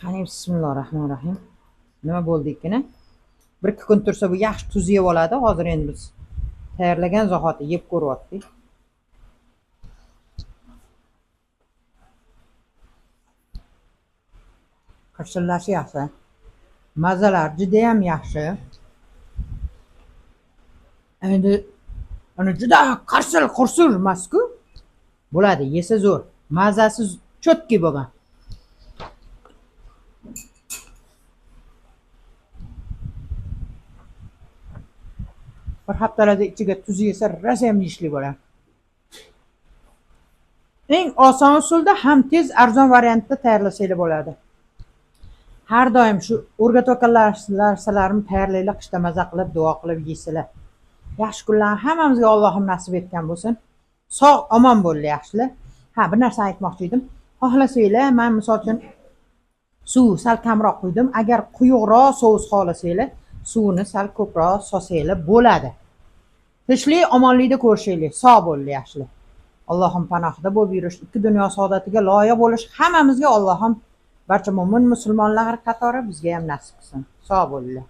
Qani, bismillohi rohmanir rohim. Nima bo'ldi ekan? Bir ikki kun tursa bu yaxshi tuz yeb oladi. Hozir endi biz tayyorlagan zahoti yeb ko'ryaptik. Qirchillashi yaxshi. Mazalar juda ham yaxshi. Endi uni juda qarsil qursil emas-ku. Bo'ladi, yesa zo'r. Mazasi cho'tki bo'lgan. Bir haftalarda ichiga tuz yesa rosa ham yeyishli bo'ladi. Eng oson usulda ham tez arzon variantda tayyorlasanglar bo'ladi. Har doim shu o'rgatayotgan narsalarimni tayyorlanglar, qishda maza qilib, duo qilib yeysizlar. Yaxshi kunlarni hammamizga Allohim nasib etgan bo'lsin. Sog' omon bo'linglar, yaxshilar. Ha, bir narsani aytmoqchi edim. Xohlasanglar, men misol uchun suv sal kamroq quydim. Agar quyuqroq sous xohlasanglar, suvini sal ko'proq solsanglar bo'ladi. Tinchlik, omonlikda ko'rishaylik. Sog' bo'linglar, yaxshilar. Allohim panohida bo'lib yurish, ikki dunyo saodatiga loyiq bo'lish hammamizga Allohim barcha mo'min musulmonlar qatori bizga ham nasib qilsin. Sog' bo'linglar.